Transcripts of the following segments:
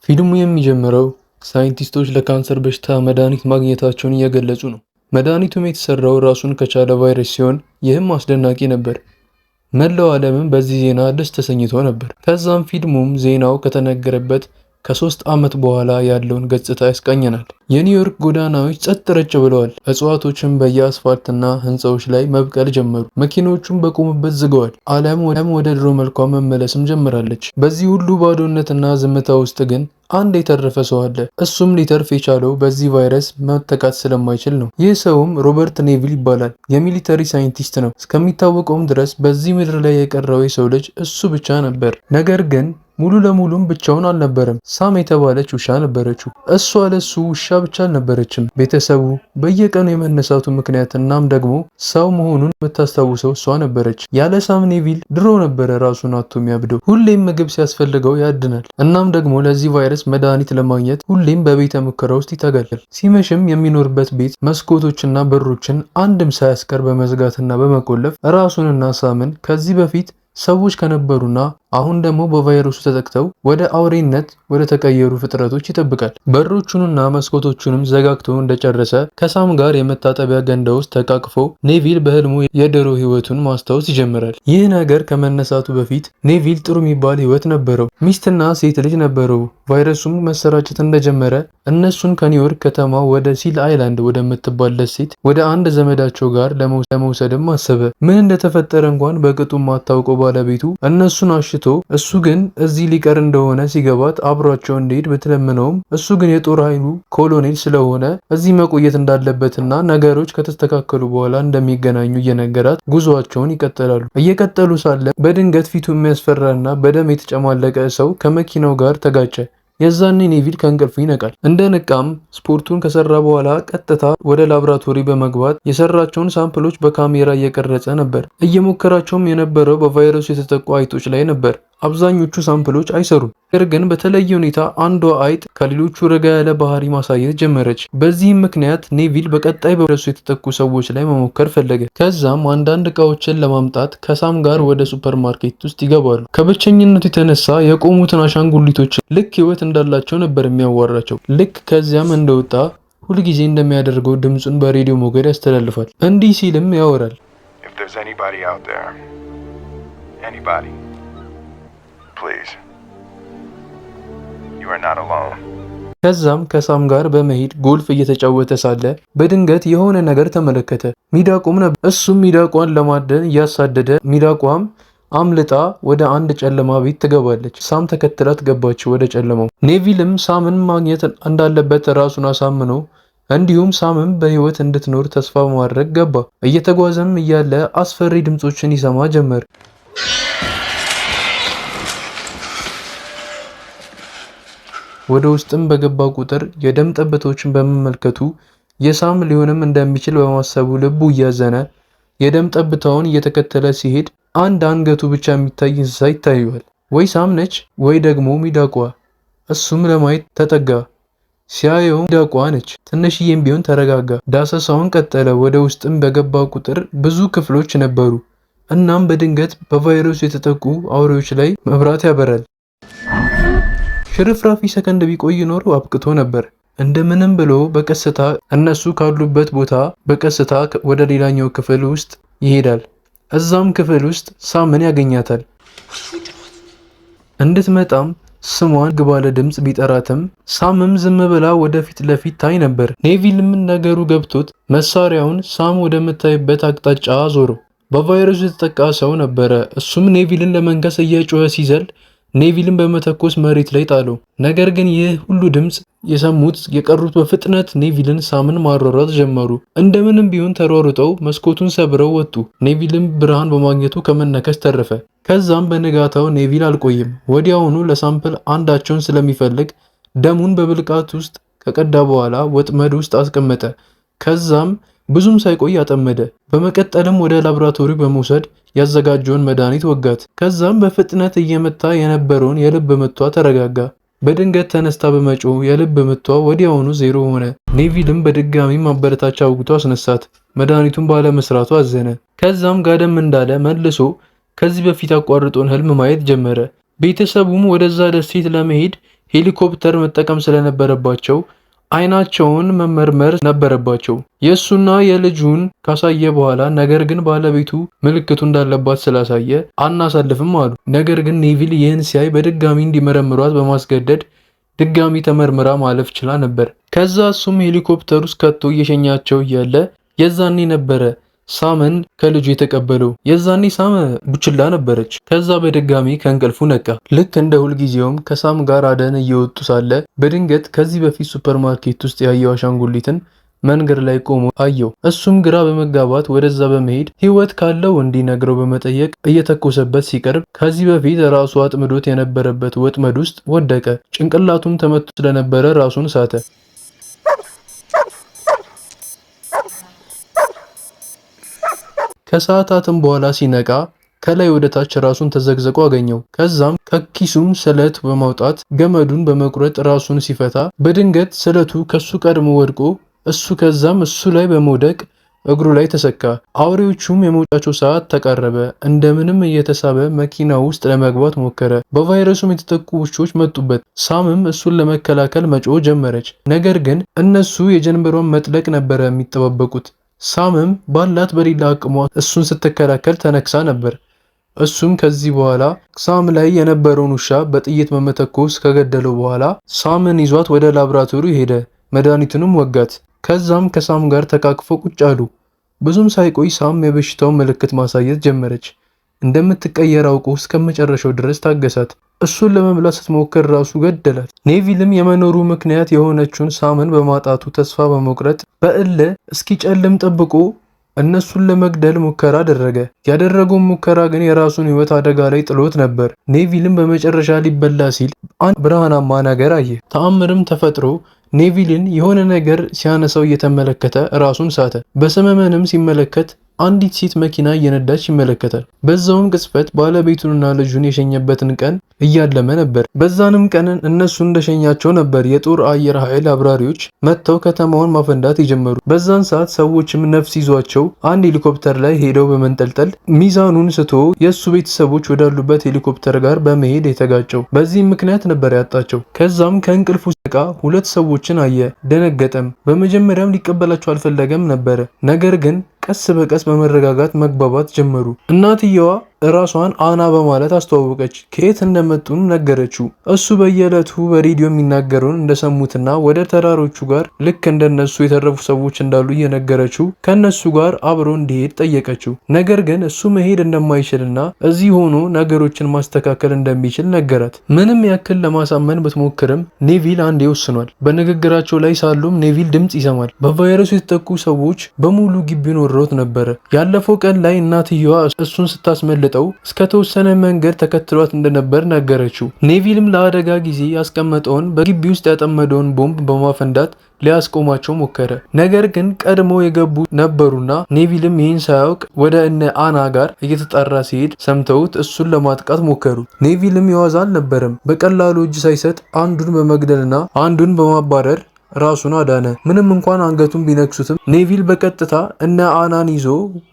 ፊልሙ የሚጀምረው ሳይንቲስቶች ለካንሰር በሽታ መድኃኒት ማግኘታቸውን እየገለጹ ነው። መድኃኒቱም የተሰራው ራሱን ከቻለ ቫይረስ ሲሆን ይህም አስደናቂ ነበር። መላው ዓለምም በዚህ ዜና ደስ ተሰኝቶ ነበር። ከዛም ፊልሙም ዜናው ከተነገረበት ከ3 ዓመት በኋላ ያለውን ገጽታ ያስቃኘናል። የኒውዮርክ ጎዳናዎች ጸጥ ረጭ ብለዋል። እጽዋቶችም በየአስፋልትና ህንፃዎች ላይ መብቀል ጀመሩ። መኪኖቹም በቆሙበት ዝገዋል። ዓለም ወደ ድሮ መልኳ መመለስም ጀምራለች። በዚህ ሁሉ ባዶነትና ዝምታ ውስጥ ግን አንድ የተረፈ ሰው አለ። እሱም ሊተርፍ የቻለው በዚህ ቫይረስ መጠቃት ስለማይችል ነው። ይህ ሰውም ሮበርት ኔቪል ይባላል። የ military scientist ነው። እስከሚታወቀውም ድረስ በዚህ ምድር ላይ የቀረው የሰው ልጅ እሱ ብቻ ነበር። ነገር ግን ሙሉ ለሙሉም ብቻውን አልነበረም። ሳም የተባለች ውሻ ነበረችው። እሷ ለሱ ውሻ ብቻ አልነበረችም። ቤተሰቡ፣ በየቀኑ የመነሳቱ ምክንያት እናም ደግሞ ሰው መሆኑን የምታስታውሰው እሷ ነበረች። ያለ ሳም ኔቪል ድሮ ነበረ ራሱን አጥቶ የሚያብደው። ሁሌም ምግብ ሲያስፈልገው ያድናል። እናም ደግሞ ለዚህ ቫይረስ መድኃኒት ለማግኘት ሁሌም በቤተ ሙከራ ውስጥ ይተጋል። ሲመሽም የሚኖርበት ቤት መስኮቶችና በሮችን አንድም ሳያስቀር በመዝጋትና በመቆለፍ ራሱንና ሳምን ከዚህ በፊት ሰዎች ከነበሩና አሁን ደግሞ በቫይረሱ ተጠቅተው ወደ አውሬነት ወደ ተቀየሩ ፍጥረቶች ይጠብቃል። በሮቹንና መስኮቶቹንም ዘጋግቶ እንደጨረሰ ከሳም ጋር የመታጠቢያ ገንዳ ውስጥ ተቃቅፎ ኔቪል በህልሙ የድሮ ህይወቱን ማስታወስ ይጀምራል። ይህ ነገር ከመነሳቱ በፊት ኔቪል ጥሩ የሚባል ህይወት ነበረው። ሚስትና ሴት ልጅ ነበረው። ቫይረሱም መሰራጨት እንደጀመረ እነሱን ከኒውዮርክ ከተማ ወደ ሲል አይላንድ ወደምትባል ደሴት ወደ አንድ ዘመዳቸው ጋር ለመውሰድም አሰበ። ምን እንደተፈጠረ እንኳን በቅጡ የማታውቀው ባለቤቱ እነሱን አሽቶ እሱ ግን እዚህ ሊቀር እንደሆነ ሲገባት አብሯቸው እንዲሄድ ብትለምነውም እሱ ግን የጦር ኃይሉ ኮሎኔል ስለሆነ እዚህ መቆየት እንዳለበትና ነገሮች ከተስተካከሉ በኋላ እንደሚገናኙ እየነገራት ጉዟቸውን ይቀጥላሉ። እየቀጠሉ ሳለ በድንገት ፊቱ የሚያስፈራና በደም የተጨማለቀ ሰው ከመኪናው ጋር ተጋጨ። የዛኔ ኔቪል ከእንቅልፉ ይነቃል። እንደነቃም ስፖርቱን ከሰራ በኋላ ቀጥታ ወደ ላብራቶሪ በመግባት የሰራቸውን sample ኦች በካሜራ እየቀረጸ ነበር። እየሞከራቸውም የነበረው በቫይረሱ የተጠቁ አይጦች ላይ ነበር። አብዛኞቹ sample ኦች አይሰሩም። ነገር ግን በተለየ ሁኔታ አንዷ አይጥ ከሌሎቹ ረጋ ያለ ባህሪ ማሳየት ጀመረች። በዚህም ምክንያት ኔቪል በቀጣይ በቫይረሱ የተጠቁ ሰዎች ላይ መሞከር ፈለገ። ከዛም አንዳንድ እቃዎችን ለማምጣት ከሳም ጋር ወደ ሱፐርማርኬት ውስጥ ይገባሉ። ከብቸኝነቱ የተነሳ የቆሙትን አሻንጉሊቶች ልክ ህይወት እንዳላቸው ነበር የሚያዋራቸው። ልክ ከዚያም እንደወጣ ሁልጊዜ እንደሚያደርገው ድምፁን በሬዲዮ ሞገድ ያስተላልፋል። እንዲህ ሲልም ያወራል። If there's anybody out there, anybody, please, you are not alone. ከዛም ከሳም ጋር በመሄድ ጎልፍ እየተጫወተ ሳለ በድንገት የሆነ ነገር ተመለከተ። ሚዳቆም ነበር። እሱም ሚዳቋን ለማደን እያሳደደ ሚዳቋም አምልጣ ወደ አንድ ጨለማ ቤት ትገባለች። ሳም ተከትላት ገባች ወደ ጨለማው። ኔቪልም ሳምን ማግኘት እንዳለበት ራሱን አሳምኖ እንዲሁም ሳምም በህይወት እንድትኖር ተስፋ በማድረግ ገባ። እየተጓዘም እያለ አስፈሪ ድምፆችን ይሰማ ጀመር። ወደ ውስጥም በገባ ቁጥር የደም ጠብታዎችን በመመልከቱ የሳም ሊሆንም እንደሚችል በማሰቡ ልቡ እያዘነ የደም ጠብታውን እየተከተለ ሲሄድ አንድ አንገቱ ብቻ የሚታይ እንስሳ ይታየዋል። ወይ ሳም ነች ወይ ደግሞ ሚዳቋ። እሱም ለማየት ተጠጋ። ሲያየውም ሚዳቋ ነች። ትንሽዬም ቢሆን ተረጋጋ። ዳሰሳውን ቀጠለ። ወደ ውስጥም በገባ ቁጥር ብዙ ክፍሎች ነበሩ። እናም በድንገት በቫይረሱ የተጠቁ አውሬዎች ላይ መብራት ያበራል። ሽርፍራፊ ሰከንድ ቢቆይ ኖሮ አብቅቶ ነበር። እንደምንም ብሎ በቀስታ እነሱ ካሉበት ቦታ በቀስታ ወደ ሌላኛው ክፍል ውስጥ ይሄዳል። እዛም ክፍል ውስጥ ሳምን ያገኛታል። እንድትመጣም ስሟን ባለ ድምፅ ቢጠራትም ሳምም ዝም ብላ ወደፊት ለፊት ታይ ነበር። ኔቪልም ነገሩ ገብቶት መሳሪያውን ሳም ወደምታይበት አቅጣጫ አዞረው። በቫይረሱ የተጠቃ ሰው ነበረ። እሱም ኔቪልን ለመንከስ እየጮኸ ሲዘል ኔቪልን በመተኮስ መሬት ላይ ጣለው። ነገር ግን ይህ ሁሉ ድምፅ የሰሙት የቀሩት በፍጥነት ኔቪልን ሳምን ማሯሯጥ ጀመሩ። እንደምንም ቢሆን ተሯሩጠው መስኮቱን ሰብረው ወጡ። ኔቪልም ብርሃን በማግኘቱ ከመነከስ ተረፈ። ከዛም በንጋታው ኔቪል አልቆየም። ወዲያውኑ ለ sample አንዳቸውን ስለሚፈልግ ደሙን በብልቃት ውስጥ ከቀዳ በኋላ ወጥመድ ውስጥ አስቀመጠ። ከዛም ብዙም ሳይቆይ አጠመደ። በመቀጠልም ወደ ላብራቶሪ በመውሰድ ያዘጋጀውን መድኃኒት ወጋት። ከዛም በፍጥነት እየመታ የነበረውን የልብ ምቷ ተረጋጋ። በድንገት ተነስታ በመጮህ የልብ ምቷ ወዲያውኑ ዜሮ ሆነ። ኔቪልም በድጋሚ ማበረታቻ ወግቶ አስነሳት። መድኃኒቱን ባለመስራቱ አዘነ። ከዛም ጋደም እንዳለ መልሶ ከዚህ በፊት ያቋረጠውን ህልም ማየት ጀመረ። ቤተሰቡም ወደዛ ደሴት ለመሄድ ሄሊኮፕተር መጠቀም ስለነበረባቸው አይናቸውን መመርመር ነበረባቸው። የእሱና የልጁን ካሳየ በኋላ ነገር ግን ባለቤቱ ምልክቱ እንዳለባት ስላሳየ አናሳልፍም አሉ። ነገር ግን ኔቪል ይህን ሲያይ በድጋሚ እንዲመረምሯት በማስገደድ ድጋሚ ተመርምራ ማለፍ ችላ ነበር። ከዛ እሱም ሄሊኮፕተር ውስጥ ከቶ እየሸኛቸው እያለ የዛኔ ነበረ ሳምን ከልጁ የተቀበለው። የዛኔ ሳም ቡችላ ነበረች። ከዛ በድጋሚ ከእንቅልፉ ነቃ። ልክ እንደ ሁልጊዜውም ከሳም ጋር አደን እየወጡ ሳለ በድንገት ከዚህ በፊት ሱፐርማርኬት ውስጥ ያየው አሻንጉሊትን መንገድ ላይ ቆሞ አየው። እሱም ግራ በመጋባት ወደዛ በመሄድ ሕይወት ካለው እንዲነግረው በመጠየቅ እየተኮሰበት ሲቀርብ ከዚህ በፊት ራሱ አጥምዶት የነበረበት ወጥመድ ውስጥ ወደቀ። ጭንቅላቱም ተመቶ ስለነበረ ራሱን ሳተ። ከሰዓታትም በኋላ ሲነቃ ከላይ ወደ ታች ራሱን ተዘቅዝቆ አገኘው። ከዛም ከኪሱም ስለት በማውጣት ገመዱን በመቁረጥ ራሱን ሲፈታ በድንገት ስለቱ ከሱ ቀድሞ ወድቆ እሱ ከዛም እሱ ላይ በመውደቅ እግሩ ላይ ተሰካ። አውሬዎቹም የመውጫቸው ሰዓት ተቃረበ። እንደምንም እየተሳበ መኪና ውስጥ ለመግባት ሞከረ። በቫይረሱም የተጠቁ ውሾች መጡበት። ሳምም እሱን ለመከላከል መጮህ ጀመረች። ነገር ግን እነሱ የጀንበሯን መጥለቅ ነበረ የሚጠባበቁት። ሳምም ባላት በሌላ አቅሟ እሱን ስትከላከል ተነክሳ ነበር። እሱም ከዚህ በኋላ ሳም ላይ የነበረውን ውሻ በጥይት በመተኮስ ከገደለው በኋላ ሳምን ይዟት ወደ ላብራቶሪ ሄደ። መድኃኒቱንም ወጋት። ከዛም ከሳም ጋር ተቃቅፈው ቁጭ አሉ። ብዙም ሳይቆይ ሳም የበሽታውን ምልክት ማሳየት ጀመረች። እንደምትቀየር አውቆ እስከመጨረሻው ድረስ ታገሳት። እሱን ለመብላት ስትሞክር ራሱ ገደላት። ኔቪልም የመኖሩ ምክንያት የሆነችውን ሳምን በማጣቱ ተስፋ በመቁረጥ በእልህ እስኪጨልም ጠብቆ እነሱን ለመግደል ሙከራ አደረገ። ያደረገውን ሙከራ ግን የራሱን ሕይወት አደጋ ላይ ጥሎት ነበር። ኔቪልም በመጨረሻ ሊበላ ሲል አንድ ብርሃናማ ነገር አየ። ተአምርም ተፈጥሮ ኔቪልን የሆነ ነገር ሲያነሳው እየተመለከተ ራሱን ሳተ። በሰመመንም ሲመለከት አንዲት ሴት መኪና እየነዳች ይመለከታል። በዛውም ቅጽበት ባለቤቱንና ልጁን የሸኘበትን ቀን እያለመ ነበር። በዛንም ቀን እነሱ እንደሸኛቸው ነበር የጦር አየር ኃይል አብራሪዎች መጥተው ከተማውን ማፈንዳት የጀመሩ። በዛን ሰዓት ሰዎችም ነፍስ ይዟቸው አንድ ሄሊኮፕተር ላይ ሄደው በመንጠልጠል ሚዛኑን ስቶ የእሱ ቤተሰቦች ወዳሉበት ሄሊኮፕተር ጋር በመሄድ የተጋጨው። በዚህም ምክንያት ነበር ያጣቸው። ከዛም ከእንቅልፉ ሲነቃ ሁለት ሰዎችን አየ። ደነገጠም። በመጀመሪያም ሊቀበላቸው አልፈለገም ነበረ። ነገር ግን ቀስ በቀስ በመረጋጋት መግባባት ጀመሩ። እናትየዋ ራሷን አና በማለት አስተዋወቀች። ከየት እንደመጡም ነገረችው። እሱ በየዕለቱ በሬዲዮ የሚናገረውን እንደሰሙትና ወደ ተራሮቹ ጋር ልክ እንደነሱ የተረፉ ሰዎች እንዳሉ እየነገረችው ከነሱ ጋር አብሮ እንዲሄድ ጠየቀችው። ነገር ግን እሱ መሄድ እንደማይችልና እዚህ ሆኖ ነገሮችን ማስተካከል እንደሚችል ነገራት። ምንም ያክል ለማሳመን ብትሞክርም ኔቪል አንዴ ወስኗል። በንግግራቸው ላይ ሳሉም ኔቪል ድምፅ ይሰማል። በቫይረሱ የተጠቁ ሰዎች በሙሉ ግቢውን ወረውት ነበረ። ያለፈው ቀን ላይ እናትየዋ እሱን ስታስመልጠው እስከተወሰነ መንገድ ተከትሏት እንደነበር ነገረችው። ኔቪልም ለአደጋ ጊዜ ያስቀመጠውን በግቢ ውስጥ ያጠመደውን ቦምብ በማፈንዳት ሊያስቆማቸው ሞከረ። ነገር ግን ቀድሞ የገቡ ነበሩና ኔቪልም ይህን ሳያውቅ ወደ እነ አና ጋር እየተጣራ ሲሄድ ሰምተውት እሱን ለማጥቃት ሞከሩ። ኔቪልም የዋዛ አልነበረም። በቀላሉ እጅ ሳይሰጥ አንዱን በመግደልና አንዱን በማባረር ራሱን አዳነ። ምንም እንኳን አንገቱን ቢነክሱትም ኔቪል በቀጥታ እነ አናን ይዞ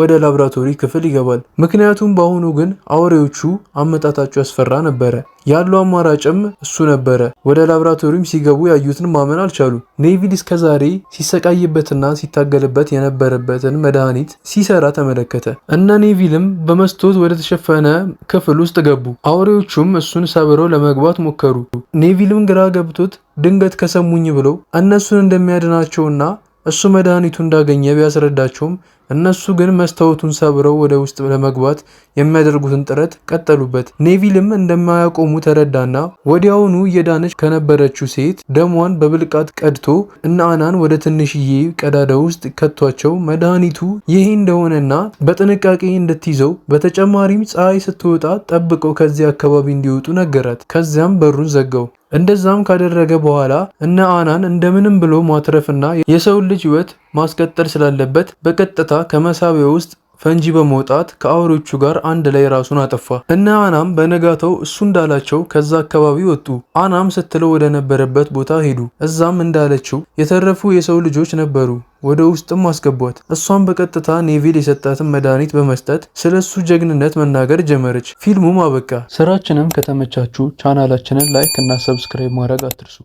ወደ ላብራቶሪ ክፍል ይገባል። ምክንያቱም በአሁኑ ግን አውሬዎቹ አመጣጣቸው ያስፈራ ነበረ። ያለው አማራጭም እሱ ነበረ። ወደ ላብራቶሪም ሲገቡ ያዩትን ማመን አልቻሉ። ኔቪል እስከዛሬ ሲሰቃይበትና ሲታገልበት የነበረበትን መድኃኒት ሲሰራ ተመለከተ። እነ ኔቪልም በመስታወት ወደ ተሸፈነ ክፍል ውስጥ ገቡ። አውሬዎቹም እሱን ሰብረው ለመግባት ሞከሩ። ኔቪልም ግራ ገብቶት ድንገት ከሰሙኝ ብለው እነሱን እንደሚያድናቸውና እሱ መድኃኒቱ እንዳገኘ ቢያስረዳቸውም እነሱ ግን መስታወቱን ሰብረው ወደ ውስጥ ለመግባት የሚያደርጉትን ጥረት ቀጠሉበት። ኔቪልም እንደማያቆሙ ተረዳና ወዲያውኑ እየዳነች ከነበረችው ሴት ደሟን በብልቃጥ ቀድቶ እነ አናን ወደ ትንሽዬ ቀዳዳ ውስጥ ከቷቸው መድኃኒቱ ይሄ እንደሆነና በጥንቃቄ እንድትይዘው በተጨማሪም ፀሐይ ስትወጣ ጠብቀው ከዚያ አካባቢ እንዲወጡ ነገራት። ከዚያም በሩን ዘጋው። እንደዛም ካደረገ በኋላ እነ አናን እንደምንም ብሎ ማትረፍና የሰውን ልጅ ሕይወት ማስቀጠል ስላለበት በቀጥታ ከመሳቢያው ውስጥ ፈንጂ በመውጣት ከአውሬዎቹ ጋር አንድ ላይ ራሱን አጠፋ። እነ አናም በነጋታው እሱ እንዳላቸው ከዛ አካባቢ ወጡ። አናም ስትለው ወደ ነበረበት ቦታ ሄዱ። እዛም እንዳለችው የተረፉ የሰው ልጆች ነበሩ። ወደ ውስጥም አስገቧት። እሷም በቀጥታ ኔቪል የሰጣትን መድኃኒት በመስጠት ስለ እሱ ጀግንነት መናገር ጀመረች። ፊልሙም አበቃ። ስራችንም ከተመቻችሁ ቻናላችንን like እና subscribe ማድረግ አትርሱ።